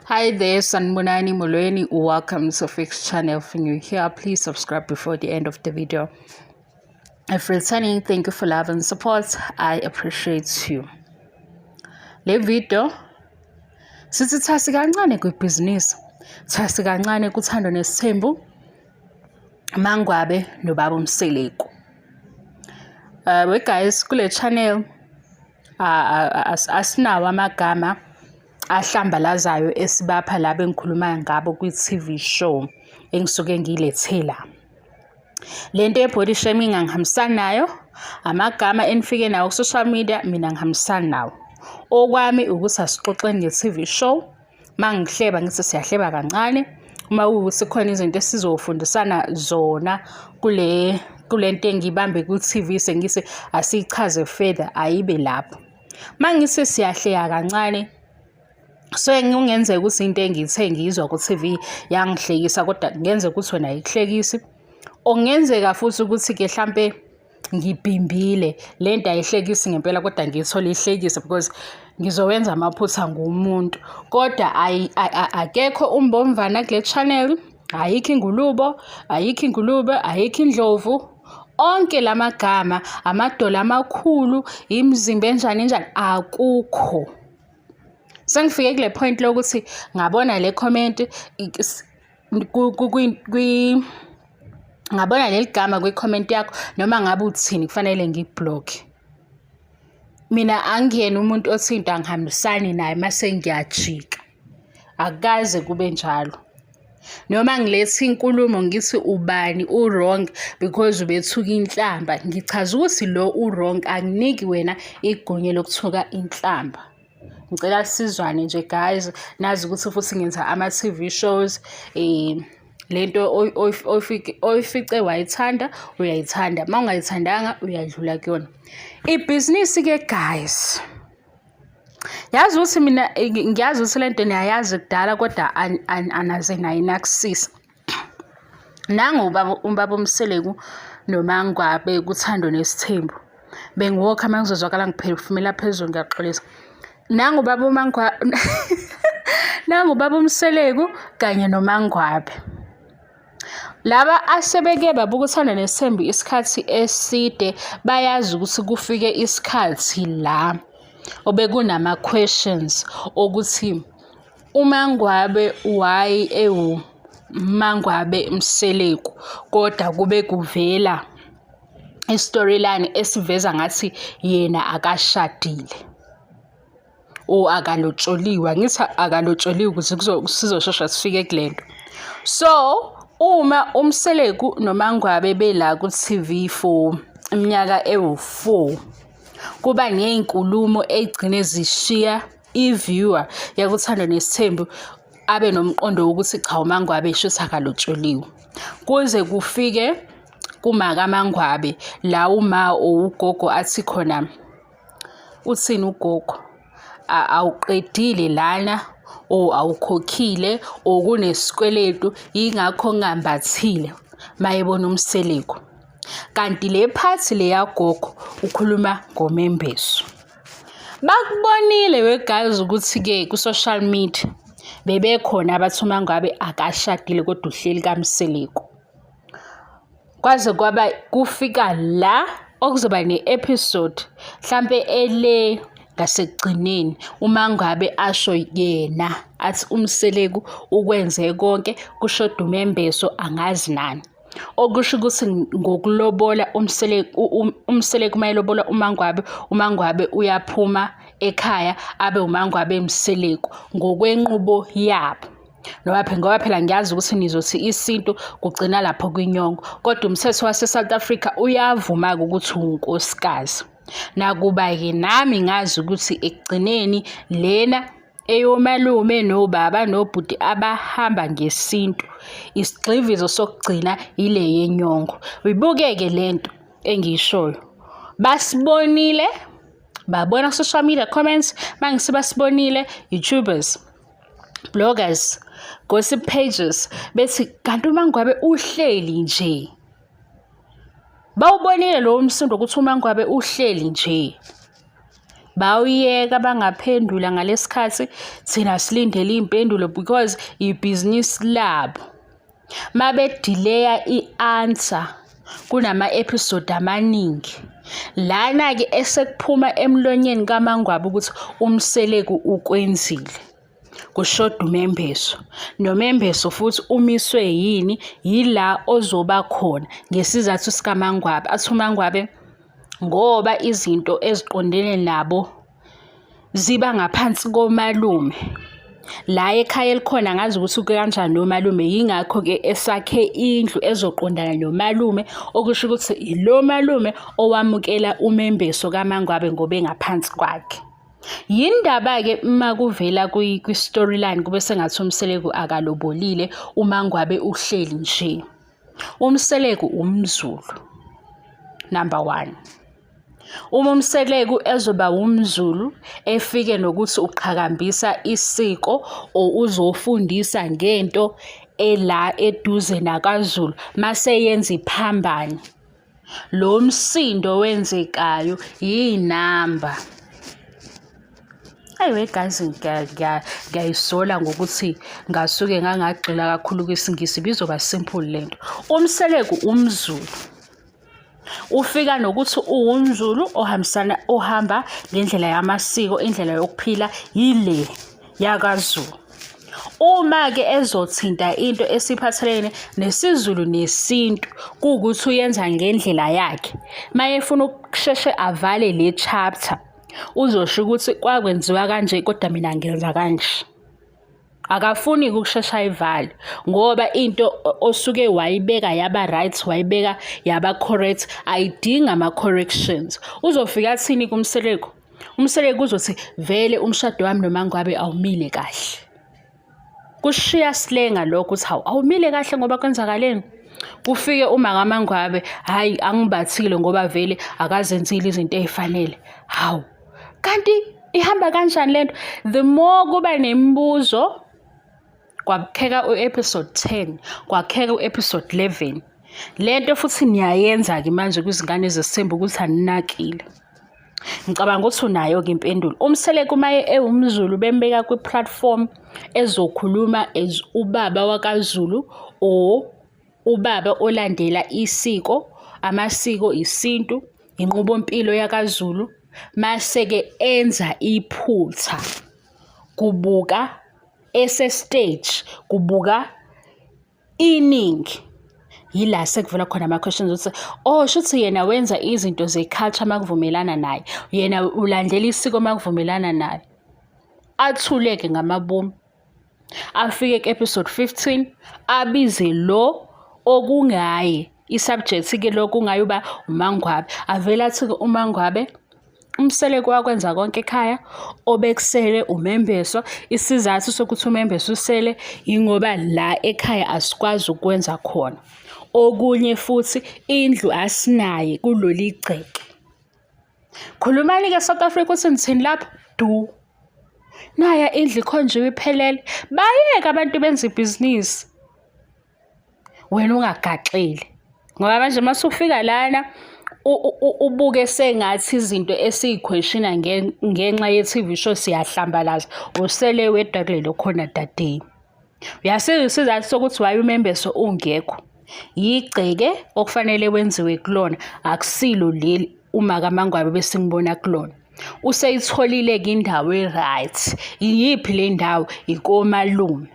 Hi there, Sanibonani Molweni. Welcome to Fix Channel. If you're new here, please subscribe before the end of the video. If returning, thank you for love and support. I appreciate you. Le video sithi thasi kancane kwibhizinisi, thasi kancane kuthando nesithembu, Mangwabe nobaba uMseleku. We guys, kule channel asinawo amagama ahlambalazayo esibapha laba engikhuluma ngabo kwi-TV show engisuke ngiyilethela. Le nto ye-body shaming angihambisani nayo, amagama enifike nawo ku-social media mina angihambisani nawo. Okwami ukuthi asixoxeni nge-TV show, uma ngihleba ngithi siyahleba kancane, uma kuwukuthi khona izinto esizofundisana zona kule nto engiyibambe ku-TV sengithi asiyichaze further, ayibe lapho. Uma ngithi siyahleka kancane, so kungenzeka ukuthi into engiyithe ngiyizwa ku-TV yangihlekisa kodwa kungenzeka ukuthi wena ayikuhlekisi. Okungenzeka futhi ukuthi-ke hlampe ngibhimbile le nto ayihlekisi ngempela kodwa ngiyithole ihlekisa because ngizowenza amaphutha ngumuntu. Kodwa akekho umbomvana kule channel, ayikho ingulubo, ayikho ingulube, ayikho indlovu. Onke la magama, amadola amakhulu, imizimba enjani enjani, akukho. Sengifike kule point lokuthi ngabona le comment ngabona leli gama kwi-comment yakho noma ngabe uthini kufanele ngiku-block-e. Mina angiyena umuntu othi into angihambisani naye mase ngiyajika. Akukaze kube njalo. Noma ngiletha inkulumo ngithi ubani u-wrong because ubethuka inhlamba, ngichaza ukuthi lo u-wrong, anginiki wena igunya lokuthuka inhlamba. Ngicela sizwane nje guys, nazi ukuthi futhi ngenza ama-TV shows lento oyifice wayithanda uyayithanda, uma ungayithandanga uyadlula kuyona. Ibhizinisi-ke guys, yazi ukuthi mina ngiyazi ukuthi le nto niyayazi kudala kodwa anaze nayinakisisa. Nangu ubaba ubaba uMseleku noMangwabe kuThando Nesithembu. Bengiwokha uma ngizozwakala ngiphefumela phezulu, ngiyaxolisa. Nangu ubaba nangu ubaba uMseleku kanye noMangwabe. Laba asebeke babuka uThando Nesithembu isikhathi eside bayazi ukuthi kufike isikhathi la obekunama-questions okuthi uMangwabe why ewu-Mangwabe Mseleku kodwa kube kuvela i-storyline esiveza ngathi yena akashadile or akalotsholiwe. Angithi akalotsholiwe ukuze sizoshesha sifike kule nto. So, uma uMseleku noMangwabe bela ku-TV for iminyaka ewu-4, kuba ney'nkulumo ey'gcine zishiya i-viewer yakuThando Nesithembu abe nomqondo wokuthi cha, uMangwabe shuthi akalotsholiwe. Kuze kufike kumakaMangwabe la uma or ugogo athi khona, uthini ugogo? Awuqedile lana or awukhokhile or kunesikweletu yingakho ngingambathile mayebona uMseleku. Kanti le part le yagogo ukhuluma ngomembeso. Bakubonile we guys ukuthi-ke ku-social media bebekhona abathi uMangwabe akashadile kodwa uhleli kaMseleku. Kwaze kwaba kufika la okuzoba ne-episode hlampe ele ngasekugcineni uMangwabe asho yena athi uMseleku ukwenze konke kushoda umembeso angazi nani. Okusho ukuthi ngokulobola uMseleku, uMseleku uma elobola uMangwabe, uMangwabe uyaphuma ekhaya abe uMangwabe Mseleku ngokwenqubo yabo. Noma phela ngoba phela ngiyazi ukuthi nizothi isintu kugcina lapho kwinyongo, kodwa umthetho wase-South Africa uyavuma-ke ukuthi uwunkosikazi. Nakuba-ke nami ngazi ukuthi ekugcineni lena eyomalume nobaba nobhuti abahamba ngesintu, isigxivizo sokugcina ile yenyongo. Uyibuke-ke le nto engiyishoyo. Basibonile, babona ku-social media comments, mangisi basibonile, YouTubers, bloggers, gossip pages, bethi kanti uMangwabe uhleli nje. Bawubonile lowo msindo ukuthi uMangwabe uhleli nje. Bawuyeka bangaphendula ngalesikhathi thina silindele iy'mpendulo because ibhizinisi labo. Mabedileya i-answer kunama-episode amaningi. Lana-ke esekuphuma emlonyeni kaMangwabe ukuthi uMseleku ukwenzile. Kushoda umembeso. Nomembeso futhi umiswe yini? Yila ozoba khona ngesizathu sikaMangwabe. Athi uMangwabe ngoba izinto eziqondene nabo ziba ngaphansi komalume. La ekhaya elikhona angazi ukuthi kukanjani nomalume, yingakho-ke esakhe indlu ezoqondana nomalume, okusho ukuthi ilo malume owamukela umembeso kaMangwabe ngoba engaphansi kwakhe. Yindaba-ke uma kuvela kwi-storyline kube sengathi uMseleku akalobolile uMangwabe uhleli nje. UMseleku umZulu, number one. Uma uMseleku ezoba wumZulu efike nokuthi uqhakambisa isiko or uzofundisa ngento ela eduze nakaZulu mase yenza iphambano. Lo msindo wenzekayo yinamba. Ayi we guys ngiyayisola ngokuthi ngasuke ngangagxila kakhulu kwisiNgisi bizoba simple lento. UMseleku umZulu. Ufika nokuthi uwumZulu ohambisana ohamba ngendlela yamasiko, indlela yokuphila yile yakaZulu. Uma-ke ezothinta into esiphathelene nesiZulu nesintu kuwukuthi uyenza ngendlela yakhe, mayefuna ukusheshe avale le chapter uzosho ukuthi kwakwenziwa kanje kodwa mina ngenza kanje. Akafuni ukusheshe ayivale ngoba into osuke wayibeka yaba right wayibeka yaba correct ayidingi ama-corrections. Uzofika athini kuMseleku? UMseleku uzothi vele umshado wami noMangwabe awumile kahle. Kushiya silenga lokho ukuthi hawu awumile kahle ngoba kwenzakaleni? Kufike uma kaMangwabe hhayi angibathile ngoba vele akazenzile izinto ey'fanele. Hawu kanti ihamba kanjani lento? The more kuba nemibuzo kwakheka u-episode 10 kwakheka u-episode 11 lento futhi niyayenza-ke manje kwizingane zesithembu ukuthi aninakile. Ngicabanga ukuthi unayo-ke impendulo. UMseleku uma ewumZulu bembeka kwi-platform ezokhuluma as ubaba wakaZulu or ubaba olandela isiko, amasiko, isintu, inqubompilo yakaZulu, mase-ke enza iphutha kubuka ese-stage, kubuka iningi yila sekuvela khona ama-questions ukuthi oh shuthi yena wenza izinto ze-culture makuvumelana naye yena ulandela isiko makuvumelana naye athuleke ngamabomu afike ku-episode 15 abize lo okungaye i-subject-ke lo kungaye uba uMangwabe avele athi-ke uMangwabe UMseleku wakwenza konke ekhaya, obekusele umembeso. Isizathu sokuthi umembeso usele yingoba la ekhaya asikwazi ukwenza khona. Okunye futhi indlu asinaye kuleli gceke. Khulumani-ke South Africa ukuthi nithini lapho? Du. Naya indlu ikhonjiwe iphelele. Bayeke abantu benze ibhizinisi. Wena ungagaxeli ngoba manje uma usufika lana ubuke sengathi izinto esiyikhweshina ngenxa ye-T_V show siyahlambalaza, usele wedwa kulelo khona dadeni. Uyasiza isizathu sokuthi why umembeso ungekho. Yigceke okufanele wenziwe kulona, akusilo leli umakaMangwabe besimbona kulona. Useyitholile-ke indawo e-right. Iyiphi le ndawo? Ikomalume.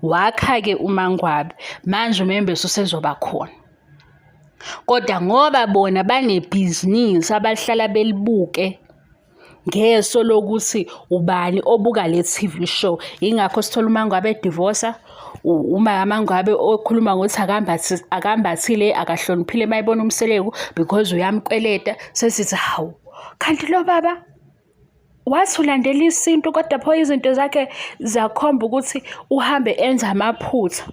Wakha-ke uMangwabe, manje uMembeso usezoba khona. Kodwa ngoba bona banebhizinisi abahlala belibuke ngeso lokuthi ubani obuka le T_V show, yingakho sithola uMangwabe edivosa, uMangwabe okhuluma ngokuthi akambathile, akahloniphile uma ebona uMseleku because uyamkweleta, sesithi hawu Kanti lo baba wathi ulandela isintu kodwa pho izinto zakhe zakhomba ukuthi uhambe enza amaphutha.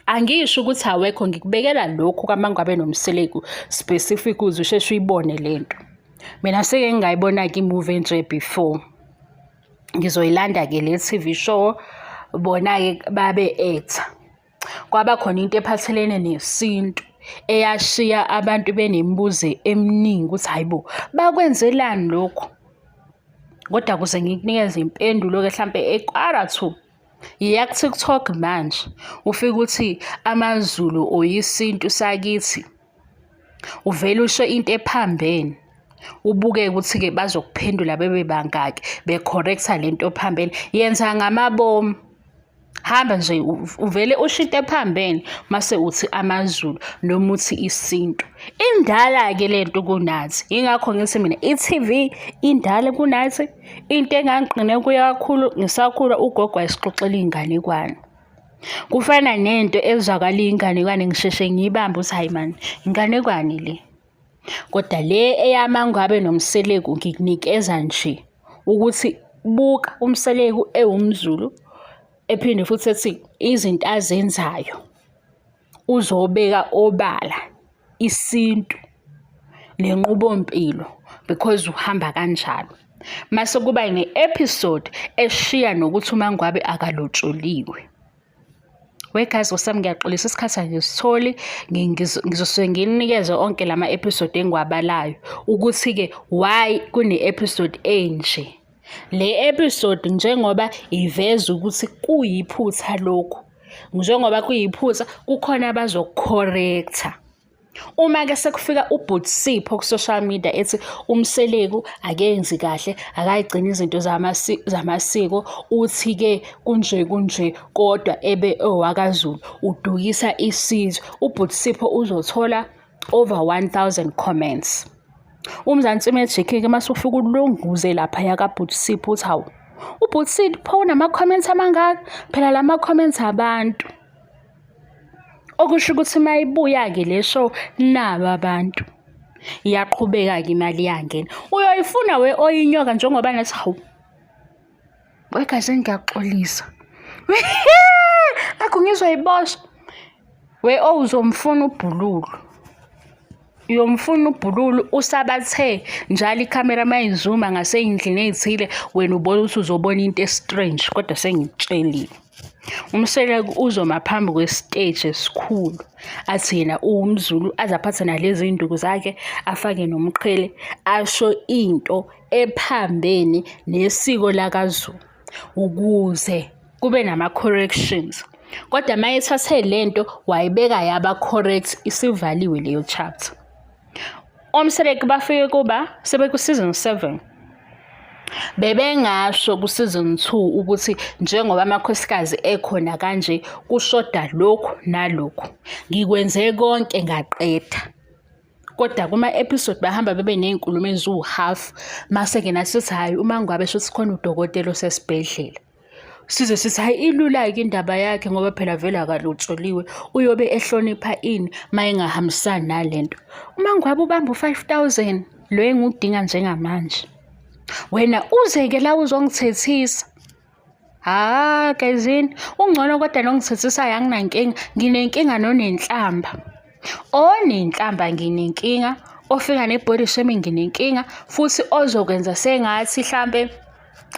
Angisho ukuthi awekho ngikubekela lokhu kaMangwabe noMseleku specific ukuze usheshe uyibone le nto. Mina seke ngingayibona-ke i-movie enje before. Ngizoyilanda-ke le T_V show bona-ke babe-actor. Kwaba khona into ephathelene nesintu eyashiya abantu benemibuzo eminingi ukuthi hhayi bo, bakwenzelani lokhu? Kodwa kuze ngikunikeze impendulo-ke hlampe ekwara to yiya ku-TikTok manje ufike uthi amaZulu oyisintu sakithi uvele usho into ephambene ubuke ukuthi-ke bazokuphendula bebe bangaki be-correct-a le nto ephambene yenza ngamabomu hamba nje uvele usho into ephambene mase uthi amaZulu noma uthi isintu indala-ke le nto kunathi yingakho ngithi mina i-TV indala kunathi into engangiqine kuyo kakhulu ngisakhula ugogo wayesixoxela iy'nganekwane kufana nento ezwakala iy'nganekwane ngisheshe ngiyibambe ukuthi hhayi mani inganekwane le Kodwa le eyaMangwabe noMseleku ngikunikeza nje ukuthi buka uMseleku ewumZulu ephinde futhi ethi izinto azenzayo uzobeka obala isintu nenqubompilo because uhamba kanjalo. Mase kuba ne-episode eshiya nokuthi uMangwabe akalotsholiwe. We guys nkosi ngiyaxolisa isikhathi angisitholi ngizosuke ngininikeze onke lama episode engiwabalayo ukuthi-ke why kune-episode enje. Le episode njengoba iveza ukuthi kuyiphutha lokhu, njengoba kuyiphutha kukhona abazoku-correct-a. Uma-ke sekufika ubhuti Sipho ku-social media ethi uMseleku akenzi kahle, akayigcini izinto zamasiko, uthi-ke kunje kunje kodwa ebe owakaZulu, udukisa isizwe. Ubhuti Sipho uzothola over 1000 comments. UMzansi Magic-ke uma usufika ulunguze laphaya kabhuti Sipho uthi hawu, ubhuti Sipho unama-comments amangaka? Phela la ma-comments abantu. Okusho ukuthi uma ibuya-ke le show naba abantu. Iyaqhubeka-ke imali iyangena. Uyoyifuna we oyinyoka njengoba nathi hawu. Wegazini ngiyaxolisa. Nakhu ngizoyiboshwa. We oh uzomfuna ubhululu. Uyomfuna ubhululu usabathe njalo ikhamera uma izuma ngasey'ndlini ey'thile wena ubona ukuthi uzobona into e-strange kodwa sengikutshelile. UMseleku uzoma phambi kwesiteji esikhulu athi yena uwumZulu aze aphathe nalezi iy'nduku zakhe afake nomqhele asho into ephambene nesiko lakaZulu ukuze kube nama-corrections. Kodwa uma ethathe le nto wayibeka yaba correct isivaliwe leyo chapter. OMseleku bafike kuba sebeku-season 7 bebengasho ku-season 2 ukuthi njengoba amakhosikazi ekhona kanje kushoda lokhu nalokhu. Ngikwenze konke ngaqeda. Kodwa kuma-episode bahamba bebe ney'nkulumo eziwu-half mase-ke nathi sithi hhayi uma ngabe shuthi khona udokotela osesibhedlela. Size sithi hhayi ilula-ke indaba yakhe ngoba phela vele akalotsholiwe uyobe ehlonipha ini uma engahambisani nale nto. Uma ngabe ubamba u-five thousand lo engiwudinga njengamanje, wena uze-ke la uzongithethisa. Ha gayizini, ungcono kodwa nongithethisayo anginankinga, nginenkinga nonenhlamba. Onenhlamba nginenkinga, ofika ne-body shaming nginenkinga, futhi ozokwenza sengathi hlampe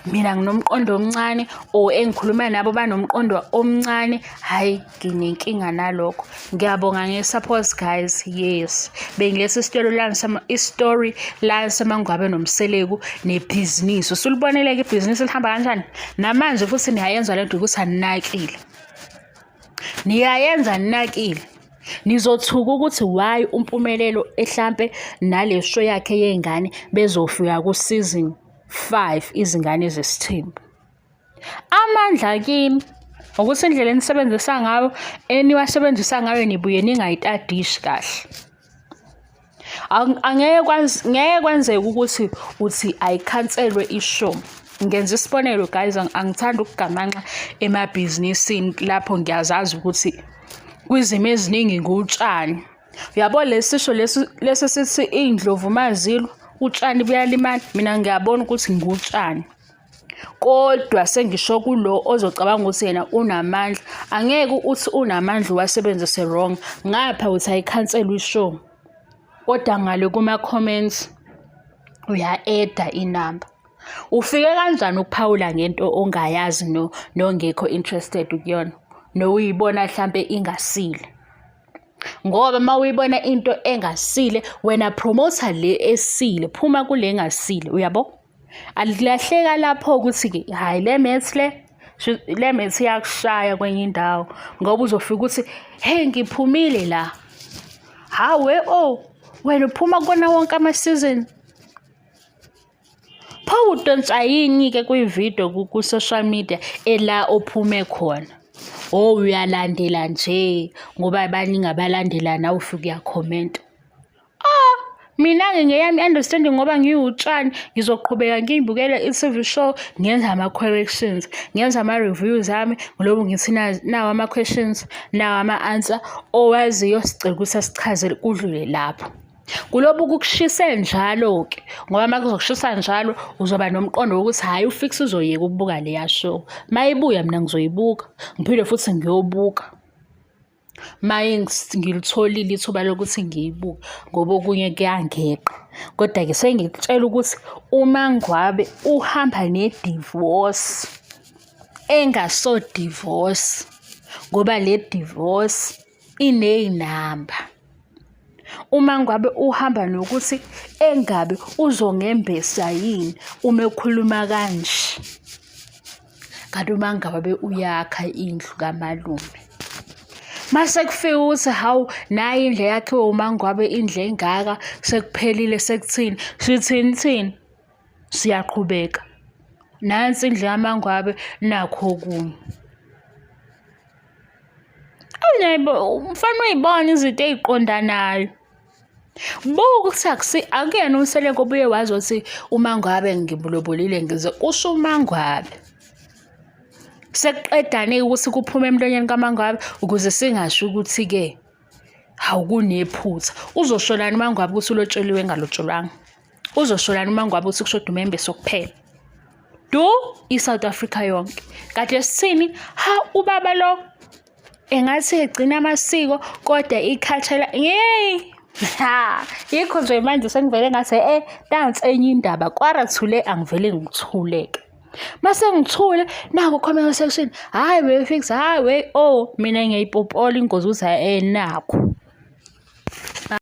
mina nginomqondo omncane or engikhuluma nabo banomqondo omncane, hhayi nginenkinga nalokho. Ngiyabonga nge-support guys, yes. Bengiletha isitolo lami i-story la seMangwabe noMseleku nebhizinisi. Usulibonile-ke ibhizinisi lihamba kanjani? Namanje futhi niyayenza le nto ukuthi aninakile. Niyayenza ninakile. Nizothuka ukuthi why uMpumelelo ehlampe nale show yakhe yey'ngane bezofika ku-season 5 izingane zesithembu. Amandla kimi ukuthi indlela enisebenzisa ngayo eniwasebenzisa ngayo nibuye ningayitadishi kahle. Angeke ngeke kwenzeke ukuthi uthi ayikhanselwe ishow. Ngenza isibonelo guys, angithandi ukugamanxa emabhizinisini lapho ngiyazazi ukuthi kwizimo eziningi ngutshani. Uyabo lesi sisho lesi lesi sithi iy'ndlovu uma zilwa utshani buyalimala, mina ngiyabona ukuthi ngutshani. Kodwa sengisho kulo ozocabanga ukuthi yena unamandla, angeke uthi unamandla uwasebenzise wrong, ngapha uthi ayikhanselwe i-show, kodwa ngale kuma-comments uya-eda inamba. Ufike kanjani ukuphawula ngento ongayazi nongekho interested kuyona, nowuyibona hlampe ingasile? Ngoba uma uyibona into engasile, wena promote-a le esile, phuma kule engasile, uyabo? Alilahleka lapho ukuthi-ke hhayi le maths le le maths iyakushaya kwenye indawo ngoba uzofika ukuthi hey ngiphumile la. Hawe oh wena uphuma kona wonke ama-season. Pho udonsa yini-ke kwividiyo ku-social media ela ophume khona? Oh uyalandela nje ngoba baningi abalandela nawe ufike uyakhomenta. Ah, mina-ke ngeyami i-understanding ngoba ngiwutshani ngizoqhubeka ngiyibukele i-TV show ngenza ama-corrections ngenza ama-reviews ami ngilobu ngithi nawo ama-questions nawo ama-answer owaziyo sicela ukuthi asichazele kudlule lapho. Kulobu kukushise njalo-ke ngoba uma kuzokushisa njalo uzoba nomqondo wokuthi hhayi uFix uzoyeka ukubuka leya show. Uma ibuya mina ngizoyibuka ngiphinde futhi ngiyobuka. Maye ngilitholile ithuba lokuthi ngiyibuke ngoba okunye kuyangeqa. Kodwa-ke sengikutshela ukuthi uMangwabe uhamba ne-divorce engaso divorce ngoba le divorce iney'namba. Uma ngabe uhamba nokuthi engabe uzongembesa yini uma ekhuluma kanje. Kanti uma ngabe uyakha indlu kamalume. Mase kufika ukuthi hawu nayi indlu eyakhiwe uMangwabe indlu engaka sekuphelile sekuthini, sithini thina? Siyaqhubeka. Nansi indlu kaMangwabe nakhu okunye. Mfana uyibona izinto ey'qondanayo. Buka ukuthi akusi akuyena uMseleku obuye wazothi uMangwabe ngimulobolile ngize kusho uMangwabe. Sekuqedane ukuthi kuphume emlonyeni kaMangwabe ukuze singasho ukuthi-ke hawu kunephutha. Uzosholani uMangwabe ukuthi ulotsholiwe engalotsholwanga? Uzosholani uMangwabe ukuthi kushoda umembeso kuphela? Du i-South Africa yonke. Kade sithini? Ha ubaba lo engathi egcina amasiko kodwa i-culture yeyi ha yikho nje manje sengivele ngase eh nansi enye indaba kwara thule angivele ngithuleke mase ngithule naku comment section hayi we fix hayi we oh mina ngiyayipopola ingozi ukuthi eh nakho.